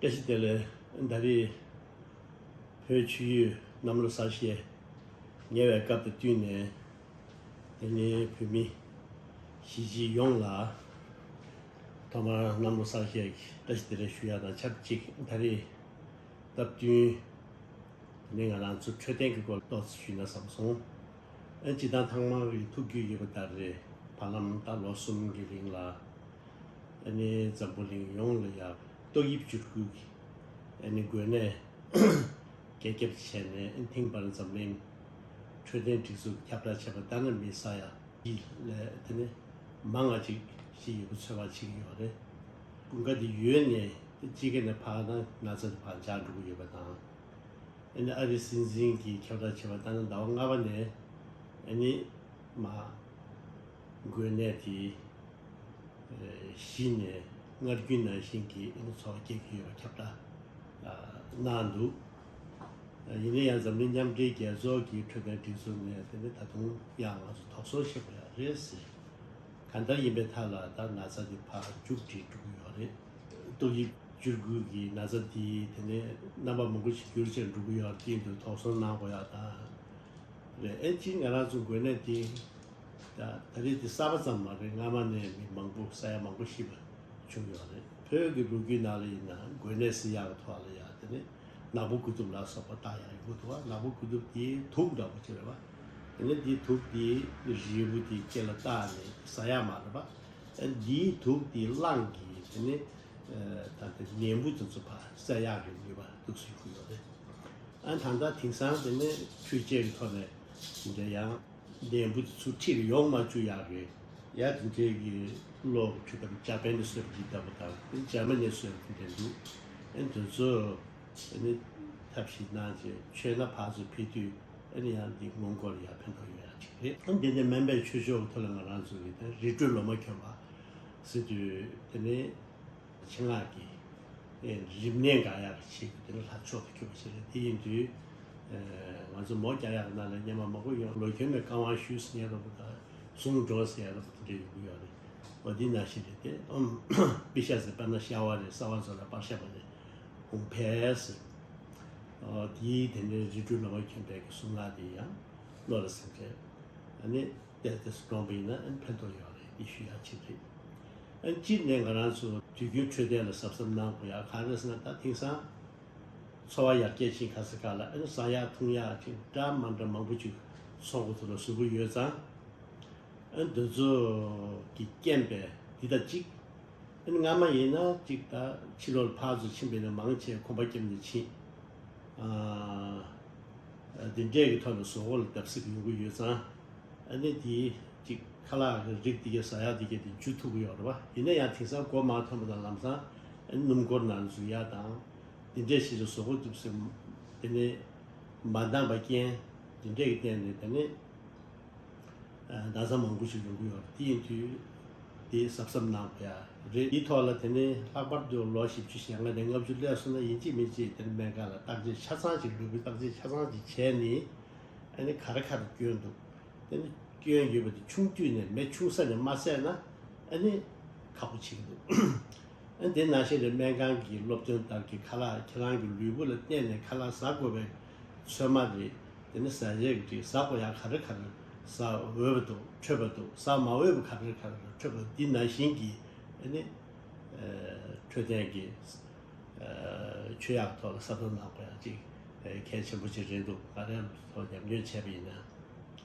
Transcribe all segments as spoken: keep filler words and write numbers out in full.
བཀྲ་ཤིས་བདེ་ལེགས། ད་རེས་བོད་ཆུ་ཡོས་གནམ་ལོ་གསར་བཞད་ཉེ་བའི་སྐབས་དང་བསྟུན་ནས། དེ་ནས་བོད་མི་གཞིས་བྱེས་ཡོངས་ལ་ཐོག་མར་གནམ་ལོ་གསར་བཞད་ཀྱི་བཀྲ་ཤིས་བདེ་ལེགས་ཞུ་ཡ་དང་ཆབས་ཅིག་ད་རེས་སྟབས་བསྟུན། དེ་ནས་ང་རང་ཚོ་འཕྲོད་བསྟེན་གྱི་སྐོར་ཏོག་ཙམ་ཞུས་ན་བསམ་སོང་། ཨ་ནི་སྤྱིར་བཏང་ཚང་མ་གིས་ཐུགས་རྒྱུས་ཡོད་པ་ལྟར་རེད། བར་ལམ་ད་ལོ་གསུམ་གྱི་རིང་ལ་ཨ་ནི་འཛམ་བུ་གླིང་ཡོངས་ལ་ཡ་ཏོག་དབྱིབས་འགྱུར་ཁུག་གི་ཨ་ནི་འགོས་ནད་རྒྱ་ཁྱབ་བྱས་ནས། ཨ་ནི་ཐེངས་འདིར་འཛམ་གླིང་འཕྲོད་བསྟེན་སྒྲིག་འཛུགས་ཁྱབ་བསྒྲགས་བྱས་པ་ལྟར་ན། མི་ས་ཡ་ལས་དེ་ནི་མང་བ་ཅིག་ཤི་ཡོད་པ་ཚོད་དཔག་བྱེད་ཀྱི་ཡོད་རེད། ཀུན་དགའ་དེ་ཡོད་ནས་དེ་དཔྱིད་ཀ་ནས་ཕར་ན་ན་ཚ་དེ་ཕར་འཇགས་འགྲོ་གི་ཡོད་པ་དང་། ཨ་ནི་ཨ་རིའི་སྲིད་འཛིན་གྱིས་ཁྱབ་བསྒྲགས་བྱས་པ་ལྟར་ན། ཟླ་བ་ལྔ་པ་ནས་ཨ་ནི་མ་འགོས་ནད་དེ་ཨ་ཞི་ནས་སྔར་རྒྱུན་ནང་བཞིན་གྱི་ཨ་ནི་འཚོ་བ་སྐྱེལ་གྱི་ཡོད་པ་ཁྱབ་བསྒྲགས་ཨ་གནང་འདུག་ཡིན་ན་ཡང་འཛམ་གླིང་མཉམ་འབྲེལ་རྒྱལ་ཚོགས་ཀྱི་འཕྲོད་བསྟེན་སྒྲིག་འཛུགས་ནས་དེ་ནི་ད་དུང་ཡང་ང་ཚོ་དོགས་ཟོན་བྱེད་དགོས་ཡ་རེད་ཟེར། གང་ལྟར་ཡིན་པའི་ཐད་ལ་ད་ན་ཚ་འདི་ཕར་མཇུག་སྒྲིལ་འགྲོ་གི་ཡོད་རེད། ཏོག་དབྱིབས་འགྱུར་ཁུག་གི་ན་ཚ་འདི་དེ་ནས་རྣམ་པ་མང་པོ་ཞིག་འགྱུར་བཅོས་འགྲོ་གི་ཡོད་རེད། དེ་ཡིན་དུས་དོགས་ཟོན་གནང་དགོས་ཡ་དང་རེད། ཨེ་ཅི་ང་རང་ཚོ་འགོས་ནད་འདི་ད་ད་རེས་འདི་གསར་པ་ཙམ་མ་རེད། སྔ་མ་ནས་མི་མང་པོ་ས་ཡ་མང་པོ་ཤི་བ་བྱུང་ཡོད་རེད། བོད་ཀྱི་ལོ་རྒྱུས་ནང་ལ་ཡིན་ན་འགོས་ནད་ཟེར་ཡག་གི་ཐོག་ལ་ཡ་དེ་ནི་ནག་པོ་རྒུད་ཐུབ་ལ་སོགས་པ་བཏགས་ཡག་ཡོང་གི་འདུག་བ། ནག་པོ་རྒུད་ཐུབ་དེ་དུག་འདྲ་པོ་ཅིག་རེད་བ། དེ་ནི་དེ་དུག་དེ་རིལ་བུ་དེ་སྐེ་ལ་བཏགས་ནས་ཟ་ཡག་མ་རེད་བ། ཨ་དེའི་དུག་དེ་རླངས་ཀྱིས་དེ་ནི་ད་ལྟ་ནད་འབུ་དེ་ཚོ་ཕར་བསད་ཡག་གི་ནུས་པ་འདུག་སེ་ཡོད་རེད། ཨ་ད་ལྟ་དེང་སང་དེ་ནི་འཕྲུལ་ཆས་ཀྱི་ཐོག་ནས་དེ་འདྲ་ཡང་ནད་འབུ་དེ་ཚུར་ཁྲིད་ཡོང་མ་བཅུག་ཡག་གི་ཡ་དེ་འདྲའི་གི་གློག་གི་འཕྲུལ་ཐབས། འཇར་པན་ནས་བཟོས་པ་འདི་ལྟ་བུ་དང་། དེ་འཇར་མ་ནས་བཟོས་པ་དེ་འདྲ་འདུག་ཨ་དེ་ཚོ་ཨ་ནི་ཐབས་ཤེས་གནང་བྱས་མཆོད་ན་ཕར་ཚུར་ཕུལ་དུས་ཨ་ནི་ཡང་འདི་སྔོན་འགོག་ལ་ཡང་ཕན་ཐོགས་ཡོད་ཡག་ཅིག་རེད། ཨ་འདི་འདྲའི་སྨན་པའི་ཆོས་ཕྱོགས་ཀྱི་ཐོག་ལ་ང་རང་ཚོ་གི་དེ་རི་ཁྲོད་ལོ་མ་གྱོན་པ་ཟེར་དུས་དེ་ནི་ཆེད་མངགས་ཀྱི་ཨེ་རིམས་ནད་འགོག་ཡག་གི་ཆེད་དུ་དེ་ནི་ལྷ་མཆོག་ཏུ་གྱུར་པ་ཞིག་རེད། དེ་ཡིན་དུས་ཨེ་ང་ཚོ་མོ་རྒྱག་ཡག་གི་ནང་ལ་སྔོན་མ་མང་པོ་ཡོང་། ལོ་གྱོན་ནས་བཀའ་དབང་ཞུས་ཟེར་ཡག་འདྲ་པོ་དང་། གསུང་སྒྲོག་ཟེར་ཡག་འདྲ་པོ་དེ་འདྲ་ཡོང་གི་ཡོད་རེད། འོ་འདི་ནང་བཞིན་རེད་དེ། ཨམ་པི་ཤ་ཟེར་དཔེར་ན་ཤ་བ་རེད། ས་བ་ཚོ་ལ་པར་ཤ་བ་རེད། ཧུང་ཕེ་ཟེར། འོ་དེའི་དེ་ནས་རི་ཁྲོད་ལོ་མ་གྱོན་པའི་གི་གསུང་ངག་དེ་ཡང་བློ་ལ་ཟིན་བྱས་ཨ་ནི་ཏོག་ཙམ་བགྲངས་པ་ཡིན་ན་ཨ་ནི་ཕན་ཐོགས་ཡོད་རེད། འདི་ཞུ་ཡག་ཅིག་རེད། ཨ་ནི་གཅིག་ནས་ང་རང་ཚོ་དུས་རྒྱུན་འཕྲོད་བསྟེན་ལ་གཟབ་གཟབ་གནང་དགོས་ཡག་ག་རེ་ཟེར་ན། ད་དེང་སང་འཚོ་བ་ཡར་རྒྱས་ཕྱིན་ཁ་སང་ཁ་ལ་ཨ་ནི་ཟ་ཡག་འཐུང་ཡག་ཅིག་འདྲ་མ་འདྲ་མང་པོ་ཅིག་འཚོང་གི་འདུག་ལ་གཟུགས་པོ་ཡོད་ཙང་། ཨ་ནི་འདི་ཚོ་གི་རྐྱེན་པས་འདི་དང་གཅིག་ཨ་ནི་སྔ་མ་ཡིན་ན་གཅིག་ད་ཕྱི་ལོགས་ལ་ཕར་ཚུར་ཕྱིན་པ་ཡིན་ན་མང་ཆེ་ཁང་པ་བརྒྱབ་ནས་ཕྱིན། ཨ་འདི་འདྲས་ཀྱི་ཐོག་ནས་གཟུགས་པོ་ལ་བརྡབ་གསིག་ཡོང་གི་ཡོད་ཙང་། ཨ་ནི་དེའི་གཅིག་ཁ་ལག་གི་རིགས་དེ་གའི་ཟ་ཡག་དེ་གའི་དེ་འཇུ་ཐུབ་ཀྱི་ཡོད་རེད་བ། ཡིན་ན་ཡང་དེང་སང་སྒོ་མ་ཐོན་པ་དང་ལམ་སང་ཨ་ནི་སྣུམ་འཁོར་ནང་འཛུལ་ཡག་དང་། དེ་འདྲས་ཞིག་ལ་གཟུགས་པོ་བརྡབ་གསིག་དེ་ནས་མ་འདང་པ་རྐྱེན་དེ་འདྲས་ཀྱི་སྟེང་ནས་དེ་ནས་ན་ཚ་མང་པོ་ཞིག་ཡོང་གི་ཡོད་རེད། དེ་ཡིན་དུས་དེ་གཟབ་གཟབ་གནང་དགོས་ཡ་རེད། དེའི་ཐོག་ལ་དེ་ནས་ལྷག་པར་དུ་ལོ་བཞི་བཅུ་ཞེ་ལྔ་ནས་ལྔ་བཅུ་སླེབས་སོང་ན་ཡིན་གཅིག་མིན་གཅིག་དེ་ནས་སྨན་ཁང་ལ་བརྟག་དཔྱད་ཆ་ཚང་ཞིག་ལུས་པོའི་བརྟག་དཔྱད་ཆ་ཚང་ཞིག་བྱས་ནས་ཨ་ནི་ག་རེ་ག་རེ་སྐྱོན་འདུག་དེ་ནི་སྐྱོན་ཡོད་པ་དེ་ཆུང་དུས་ནས་མེ་ཆུང་ས་ནས་མ་བསད་ན་ཨ་ནི་ཁག་པོ་ཆེ་གི་འདུག་ཨ་ནི་དེ་ནང་བཞིན་རེད། སྨན་ཁང་གི་སློབ་སྟོན་ལྟར་གྱི་ཁ་ལག་ཁྱེད་རང་གི་ལུས་པོ་ལ་བརྟེན་ནས་ཁ་ལག་ཟ་དགོས་པའི་ཚོད་མ་རེད། དེ་ནི་ཟ་ཡས་ཀྱི་ཟ་དགོས་ཡག་ག་རེ་ག་རེ་ཟ་འོས་པ་འདུག་འཕྲོད་པ་འདུག་ཟ་མ་འོས་པ་ག་རེ་ག་རེ་འཕྲོད་པ་འདུག་འདི་ནང་བཞིན་གྱི་ཨ་ནི་འཕྲོད་བསྟེན་གྱི་ཆོས་ཡག་ཐོག་ལ་གསར་གཏོད་གནང་དགོས་ཡག་ཅིག་གལ་ཆེན་པོ་ཅིག་རེད་འདུག་ང་རང་ཚོ་ཉམས་མྱོང་བྱས་པ་ཡིན་ན།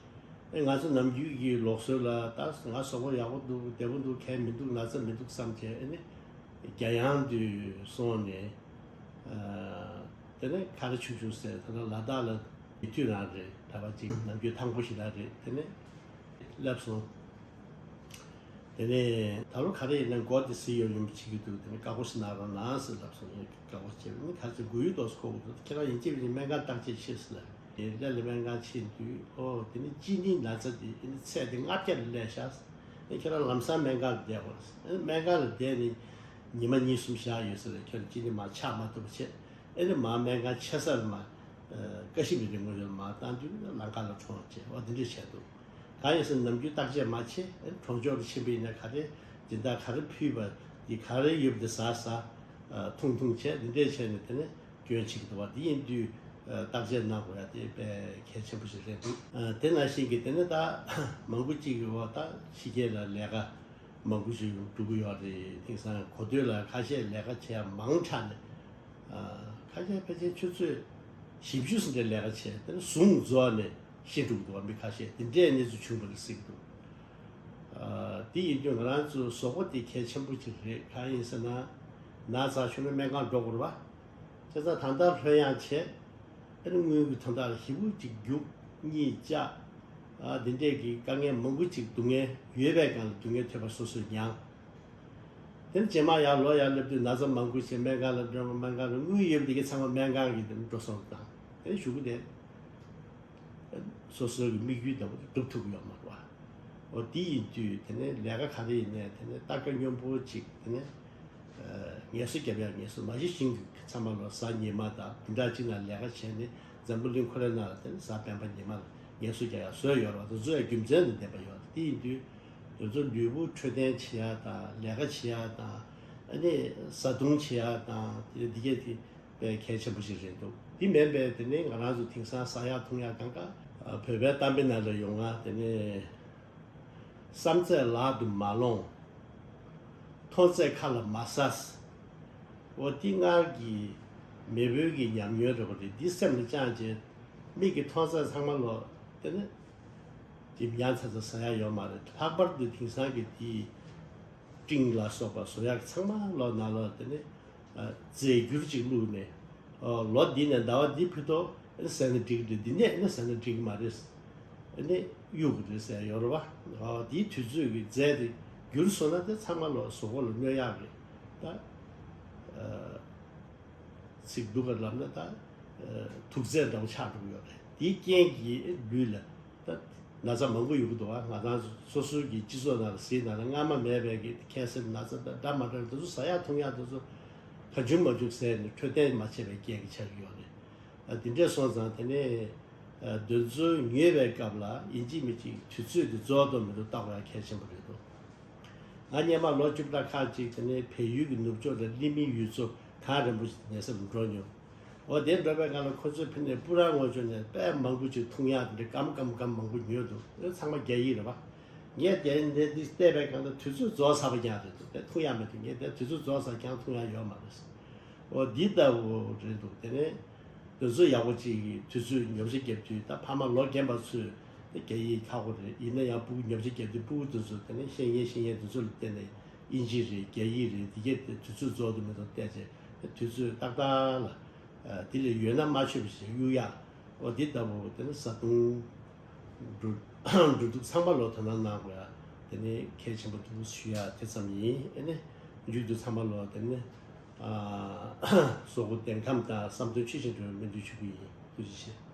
ཨེ་ང་ཚོ་ནམ་རྒྱུན་གྱི་ལུགས་སྲོལ་ལ་ད་ང་གཟུགས་པོ་ཡག་པོ་འདུག་བདེ་པོ་འདུག་གལ་མི་འདུག་ན་ཚ་མི་འདུག་བསམ་བྱས་ཨ་ནི་རྒྱ་ཡང་དུ་སོང་ནས། ཨ་དེ་ནས་ག་རེ་བྱུང་བྱུང་ཟེར། ད་ལྟ་ལ་དྭགས་ལ་མི་དུས་རང་རེད། གྲྭ་པ་གཅིག་ནམ་རྒྱུན་ཐང་པོ་ཞིག་ལ་རེད། དེ་ནས་སླེབས་སོང་། དེ་ནས་ད་ལོ་ག་རེ་ཡིན་ན་མགོ་དེ་ཟིན་ཡོང་ཡོང་བྱེད་ཀྱི་འདུག་དེ་ནས་བཀའ་བསྒོ་ཞིག་གནང་རོགས་གནང་ཟེར་ལབ་སོང་། ངས་བཀའ་བསྒོ་བྱས་པ་ནི་ག་ཚོད་མགོ་ཡུ་ཏོག་ཙམ་འཁོར་དགོས་འདུག་ཁྱེད་རང་ཡིན་གཅིག་མིན་གཅིག་སྨན་ཁང་བརྟག་དཔྱད་བྱེད་ཟེར་ལབ། དེ་སླད་ལ་སྨན་ཁང་ཕྱིན་དུས་ཨོ་དེ་ནི་གཅིན་སྙི་ན་ཚ་དེ་ཨ་ནི་ཚད་དེ་ལྔ་བརྒྱ་ལ་སླེབས་ཤག་ཨ་ཁྱེད་རང་ལམ་སང་སྨན་ཁང་ལ་བསྡད་དགོས་ཟེར། ཨ་ནི་སྨན་ཁང་ལ་བསྡད་ནས་ཉི་མ་གཉིས་གསུམ་བཞག་ཡོད་ཟེར་ལ། ཁྱེད་རང་གཅིན་སྙི་མར་ཆག་མ་ཐུབ་པ་བྱས། ཨ་ནི་མར་སྨན་ཁང་ཆེ་ས་ལ་མར་ཀ་ཤི་མིར་རི་ངོས་ལ་མར་བཏང་དུས་ལམ་ཁ་ལ་གྲོངས་བྱས། ཨོ་དེ་འདྲ་བྱས་འདུག་གང་ཡིན་ཟེར་ན་ནམ་རྒྱུན་བརྟག་དཔྱད་མ་བྱེད། ཨ་ནི་གྲོང་ཆོག་ཏུ་ཕྱིན་པ་ཡིན་ན་ག་རེ་སྦྱིན་བདག་ག་རེ་ཕུལ་བ་དེ་ག་རེ་ཡོད་པ་དེ་ཟ་ཟ། ཐུང་ཐུང་བྱས་འདི་འདྲས་བྱས་ནས་དེ་ནས་སྐྱོན་བྱེད་ཀྱི་འདུག་བ། འདི་ཡིན་དུས་བརྟག་དཔྱད་གནང་དགོས་ཡ་དེ་དཔེ་གལ་ཆེན་པོ་ཞིག་རེད་འདུག་དེ་ནང་བཞིན་གྱི་དེ་ནས་ད་མང་པོ་ཅིག་གི་འོག་ད་ཕྱི་རྒྱལ་ལ་ལས་ཀ་མང་པོ་ཞིག་འགྲོ་གི་ཡོད་རེད། དེང་སང་གོ་ཐོས་ལ་ཁ་ཤས་ལས་ཀ་བྱས་མང་དྲགས་ནས། ཨ། ཁ་ཤས་ཕལ་ཆེར་ཆུ་ཚོད་བཞི་བཅུ་ཙམ་འདྲ་ལས་ཀ་བྱས་དེ་ནས་ཟུང་རྫོགས་ནས་ཤི་འགྲོ་གི་འདུག་བ། མི་ཁ་ཤས་དེ་འདྲའི་གནས་ཚུལ་བྱུང་བ་རེད་ཟེར་གྱི་འདུག་ཨ། དེ་ཡིན་དུས་ང་རང་ཚོ་གཟུགས་པོ་དེ་གལ་ཆེན་པོ་ཅིག་རེད། གང་ཡིན་ཟེར་ན། ན་ཚ་བྱུང་ན་སྨན་ཁང་འགྲོ་དགོས་རེད་བ། བྱས་ཙང་ད་ལྟ་ལྷོད་ཡངས་བྱས། ཨ་ནི་དངུལ་གྱི་དོན་དག་ལ་ཞེ་པོ་ཅིག་རྒྱུག་གཉིད་བཅག་ཨ། འདི་འདྲས་ཀྱི་དཀའ་ངལ་མང་པོ་ཅིག་སྡུག་བསྔལ་ཡོད་པའི་སྒང་ལ་སྡུག་བསྔལ་ཐོས་པ་སོ་སོས་མྱངས། དེ་ནས་རྗེས་མ་ཡར་ལོག་ཡར་སླེབས་དུས་ན་ཚ་མང་པོ་བྱས་སྨན་ཁང་ལ་འགྲོ། སྨན་ཁང་ལ་དངུལ་ཡོད་པ་དེ་གའི་ཚང་མ་སྨན་ཁང་གི་དེ་འགྲོ་སོང་བཏང་། དེ་ནས་གཞུག་གུ་དེ་སོ་སོའི་གི་དམིགས་ཡུལ་འདྲ་པོ་སྒྲུབ་ཐུབ་ཀྱི་ཡོད་མ་རེད་བ། འོ་དེ་ཡིན་དུས་དེ་ནས་ལས་ཀ་ག་རེ་ཡིན་ནའི་དེ་ནས་ལྟ་དཀའ་སྙོམས་པོ་ཅིག་དེ་ནས། ཨ། ངལ་གསོ་རྒྱབ་ཡག་ངལ་གསོ་མ་གཞི་ཤིང་གི་ཚང་མ་ལོ་གཟའ་ཉི་མ་དང་བདུན་ཕྲག་གཅིག་ནང་ལས་ཀ་བྱས་ནས་འཛམ་བུ་གླིང་ཁོ་རའི་ནང་ལ་དེ་ནས་གཟའ་སྤེན་པ་ཉི་མ་ལ་ངལ་གསོ་རྒྱག་ཡག་བཟོས་ཡོད་རེད་བ། དེ་ཚོ་ཡང་རྒྱུ་མཚན་དང་ལྡན་པ་ཡོད་རེད། དེ་ཡིན་དུས་དེ་ཚོ་ལུས་པོ་འཕྲོད་བསྟེན་བྱེད་ཡག་དང་ལས་ཀ་བྱེད་ཡག་དང་ཨ་ནི་བཟའ་བཏུང་བྱེད་ཡག་དང་དེ་འདི་གས་དེ་དཔེ་གལ་ཆེན་པོ་ཞིག་རེད་འདུག་དེ་མིན་པའི་དེ་ནས་ང་རང་ཚོ་དེང་སང་ཟ་ཡག་འཐུང་ཡག་གང་ག་ཨ། བོད་པའི་གཏམ་དཔེ་ནང་ལ་ཡོང་ང་དེ་ནས། བསམ་ཚད་ལག་ཏུ་མ་ལོངས། མཐོང་ཚད་ཁ་ལ་མ་ཟ། འོ་འདི་སྔར་གྱི་མེས་པོའི་གི་ཉམས་མྱོང་འདྲ་པོ་རེད། འདི་སེམས་ལ་བཅངས་བྱས་མིག་གིས་མཐོང་ཚད་ཚང་མ་ལོ་དེ་ནི་འཇིམ་ཡང་ཚ་ཚ་ཟ་ཡག་ཡོད་མ་རེད། ལྷག་པར་དུ་དེང་སང་གི་འདི་སྤྲིན་ལ་སོགས་པ་བཟོ་ཡག་ཚང་མ་ལོ་ནང་ལོ་དེ་ནི། ཨ། རྫས་འགྱུར་ཅིག་བླུགས་ནས། ཨ། ལོ་འདི་ནས་ཟླ་བ་འདི་ཕུད་དོ། ཨ་ནི་ཟས་ན་འགྲིག་གི་རེད། འདི་ནས་ཨ་ནི་ཟས་ན་འགྲིག་གི་མ་རེད། ཨ་ནི་གཡུག་གི་རེད་ཟེར་ཡོད་རེད་བ། ཨ། འདིའི་དུས་ཚོད་ཀྱི་རྫས་དེ་འགྱུར་སོང་ན་དེ་ཚང་མ་ལོ་གཟུགས་པོ་ལ་གནོད་ཡག་རེད། ད། ཨ། ཚིག་སྡུག་ག་ལབ་ན་ད། ཨ། དུག་རྫས་འདྲ་བོ་ཆགས་འགྲོ་གི་ཡོད་རེད། དེའི་རྐྱེན་གྱིས་ལུས་ལ་ད་ན་ཚ་མང་པོ་ཡོང་གི་འདུག་བ། ང་རང་སོ་སོའི་གི་སྤྱི་ཚོགས་ནང་ལ་གཟིགས་ན་ལ་སྔ་མ་མེད་པའི་གི་ཁེན་སར་ན་ཚ་དང་འདྲ་མ་འདྲ་འདི་ཚོ་ཟ་ཡག་འཐུང་ཡག་འདི་ཚོ་གང་བྱུང་མང་བྱུང་ཟས་ནས་འཕྲོད་བསྟེན་མ་བྱས་པའི་རྐྱེན་གྱིས་ཆགས་ཀྱི་ཡོད་རེད། ཨ། དེ་འདྲས་སོང་ཙང་དེ་ནས། ཨ། འདི་ཚོ་ཉོས་པའི་སྐབས་ལ་ཡིན་གཅིག་མིན་གཅིག་དུས་ཚོད་དེ་རྫོགས་དང་མི་འགྲོ་བརྟག་དགོས་ཡག་གལ་ཆེན་པོ་རེད་འདུག་ང་སྔོན་མ་ལོ་བཅུ་ཕྲག་ཁག་ཅིག་དེ་ནས་བལ་ཡུལ་གྱི་ནུབ་ཕྱོགས་ལ་ལི་མིན་ཡུལ་ཚོ་གངས་རིན་པོ་ཆེ་གནས་ས་ལ་འགྲོ་མྱོང་། འོ་དེ་འགྲོ་བའི་སྒང་ལ་ཁོ་ཚོས་ཕ་ནས་སྤུ་ར་ངོ་ཅོག་ནས་དཔེ་མང་པོ་ཅིག་འཐུང་ཡག་དེ་འདྲ་སྒམ་སྒམ་སྒམ་མང་པོ་ཉོས་འདུག་ཨེ། ཚང་མ་རྒྱ་ཡིག་རེད་བ། ངས་དེ་འདྲ་འདི་བལྟས་པའི་སྒང་ལ་དུས་ཚོད་རྫོགས་ཚར་བ་རྐྱང་རེད་འདུག་དེ་འཐུང་ཡག་མི་འདུག་ངས་དེ་དུས་ཚོད་རྫོགས་ཚར་རྐྱང་འཐུང་ཡག་ཡོད་མ་རེད། འོ་འདི་ལྟ་བུ་རེད་འདུག་དེ་ནས་དུས་ཚོད་ཡག་པོ་ཅིག་གི་དུས་ཚོད་ཉོ་ཆ་རྒྱབ་དུས། ད་ཕ་མ་ལོ་རྒན་པ་ཚོས་དེ་རྒྱ་ཡིག་ཧ་གོ་རེད། ཡིན་ན་ཡང་སྤུ་གུ་ཉོ་ཆ་རྒྱབ་དུས་སྤུ་གུ་དེ་ཚོ་དེ་ནས་ཤེས་མཁན་ཤེས་མཁན་དེ་ཚོ་ལ་བལྟས་ནས་དབྱིན་ཇི་རེད། རྒྱ་ཡིག་རེད། འདི་གས་དེ་དུས་ཚོད་རྫོགས་དུས་མི་འདུག་བལྟས་བྱས་དུས་ཚོད་ཏག་ཏག་ལ། ཨ། དེ་ལས་ཡོད་ན་མ་ཆོད་པ་ཞིག་གཡུག་ཡག་འོ་འདི་ལྟ་བུ་དེ་ནི་བཟའ་བཏུང་འགྲོ་འགྲོ་འདུག་ཚང་མ་ལོ་དོ་སྣང་གནང་དགོས་ཡ། དེ་ནི་གལ་ཆེན་པོ་འདུག་ཞུ་ཡ་དེ་ཙམ་ཡིན། ཨ་ནི་མཇུག་ཏུ་ཚང་མ་ལོ་དེ་ནི། ཨ། གཟུགས་པོ་བདེ་ཁམས་དང་བསམ་དོན་ཆོས་བཞིན་འགྲུབ་པའི་སྨོན་འདུན་ཞུ་གི་ཡིན། ཐུགས་རྗེ་ཆེ།